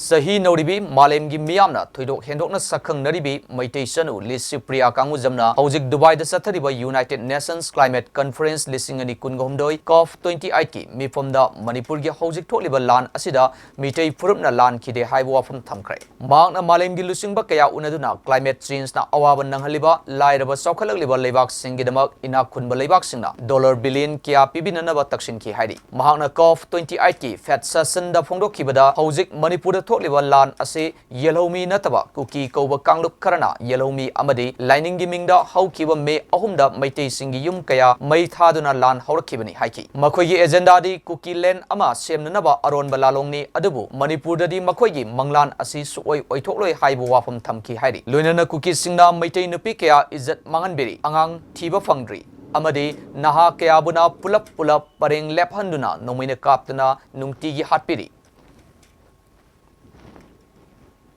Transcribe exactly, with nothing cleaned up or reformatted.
ꯆꯍꯤ ꯅꯧꯔꯤꯕꯤ, ꯃꯥꯂꯦꯝꯒꯤ ꯃꯤꯌꯥꯝꯅ ꯊꯣꯏꯗꯣꯛ ꯍꯦꯟꯗꯣꯛꯅ ꯁꯛꯈꯪꯅꯔꯤꯕꯤ ꯃꯩꯇꯩ ꯆꯅꯨ ꯂꯤꯁꯤꯄ꯭ꯔꯤꯌꯥ ꯀꯥꯡꯉꯨꯖꯝꯅ ꯍꯧꯖꯤꯛ ꯗꯨꯕꯥꯏꯗ ꯆꯠꯊꯔꯤꯕ United Nations Climate Conference ꯂꯤꯁꯤꯡ ꯑꯅꯤ ꯀꯨꯟꯒ ꯍꯨꯝꯗꯣꯏ COP twenty eight ꯀꯤ ꯃꯤꯐꯝꯗ ꯃꯅꯤꯄꯨꯔꯒꯤ ꯍꯧꯖꯤꯛ ꯊꯣꯛꯂꯤꯕ ꯂꯥꯟ ꯑꯁꯤꯗ ꯃꯤꯇꯩ ꯐꯨꯔꯨꯞꯅ ꯂꯥꯟꯈꯤꯗꯦ ꯍꯥꯏꯕ ꯋꯥꯐꯝ ꯊꯝꯈ꯭ꯔꯦ꯫ ꯃꯍꯥꯛꯅ ꯃꯥꯂꯦꯝꯒꯤ ꯂꯨꯆꯤꯡꯕ ꯀꯌꯥ ꯎꯅꯗꯨꯅ climate change ꯅ ꯑꯋꯥꯕ ꯅꯪꯍꯜꯂꯤꯕ ꯂꯥꯏꯔꯕ ꯆꯥꯎꯈꯠꯂꯛꯂꯤꯕ ꯂꯩꯕꯥꯛꯁꯤꯡꯒꯤꯗꯃꯛ ꯏꯅꯥꯛ ꯈꯨꯟꯕ ꯂꯩꯕꯥꯛꯁꯤꯡꯅ dollar billion ꯀꯌꯥ ꯄꯤꯕꯤꯅꯅꯕ ꯇꯛꯁꯤꯟꯈꯤ ꯍꯥꯏꯔꯤ꯫ ꯃꯍꯥꯛꯅ COP twenty eight ꯀꯤ ꯐꯦꯠ ꯁꯦꯁꯟꯗ ꯐꯣꯡꯗꯣꯛꯈꯤꯕꯗ ꯍꯧꯖꯤꯛ ꯃꯅꯤꯄꯨꯔꯗ ꯊꯣꯛꯂꯤꯕ ꯂꯥꯟ ꯑꯁꯤ ꯌꯦꯜꯍꯧꯃꯤ ꯅꯠꯇꯕ ꯀꯨꯀꯤ ꯀꯧꯕ ꯀꯥꯡꯂꯨꯞ ꯈꯔꯅ ꯌꯦꯜꯍꯧꯃꯤ ꯑꯃꯗꯤ ꯂꯥꯏꯅꯤꯡꯒꯤ ꯃꯤꯡꯗ ꯍꯧꯈꯤꯕ ꯃꯦ ꯑꯍꯨꯝꯗ ꯃꯩꯇꯩꯁꯤꯡꯒꯤ ꯌꯨꯝ ꯀꯌꯥ ꯃꯩ ꯊꯥꯗꯨꯅ ꯂꯥꯟ ꯍꯧꯔꯛꯈꯤꯕꯅꯤ ꯍꯥꯏꯈꯤ꯫ ꯃꯈꯣꯏꯒꯤ ꯑꯦꯖꯦꯟꯗꯥꯗꯤ ꯀꯨꯀꯤ ꯂꯦꯟ ꯑꯃ ꯁꯦꯝꯅꯅꯕ ꯑꯔꯣꯟꯕ ꯂꯥꯂꯣꯡꯅꯤ, ꯑꯗꯨꯕꯨ ꯃꯅꯤꯄꯨꯔꯗꯗꯤ ꯃꯈꯣꯏꯒꯤ ꯃꯪꯂꯥꯟ ꯑꯁꯤ ꯁꯨꯛꯑꯣꯏ ꯑꯣꯏꯊꯣꯛꯂꯣꯏ ꯍꯥꯏꯕ ꯋꯥꯐꯝ ꯊꯝꯈꯤ ꯍꯥꯏꯔꯤ꯫ ꯂꯣꯏꯅꯅ ꯀꯨꯀꯤꯁꯤꯡꯅ ꯃꯩꯇꯩ ꯅꯨꯄꯤ ꯀꯌꯥ ꯏꯖꯠ ꯃꯥꯡꯍꯟꯕꯤꯔꯤ, ꯑꯉꯥꯡ ꯊꯤꯕ ꯐꯪꯗ꯭ꯔꯤ ꯑꯃꯗꯤ ꯅꯍꯥ ꯀꯌꯥꯕꯨꯅ ꯄꯨꯂꯞ ꯄꯨꯂꯞ ꯄꯔꯦꯡ ꯂꯦꯞꯍꯟꯗꯨꯅ ꯅꯣꯡꯃꯩꯅ ꯀꯥꯞꯇꯨꯅ ꯅꯨꯡꯇꯤꯒꯤ ꯍꯥꯠꯄꯤꯔꯤ꯫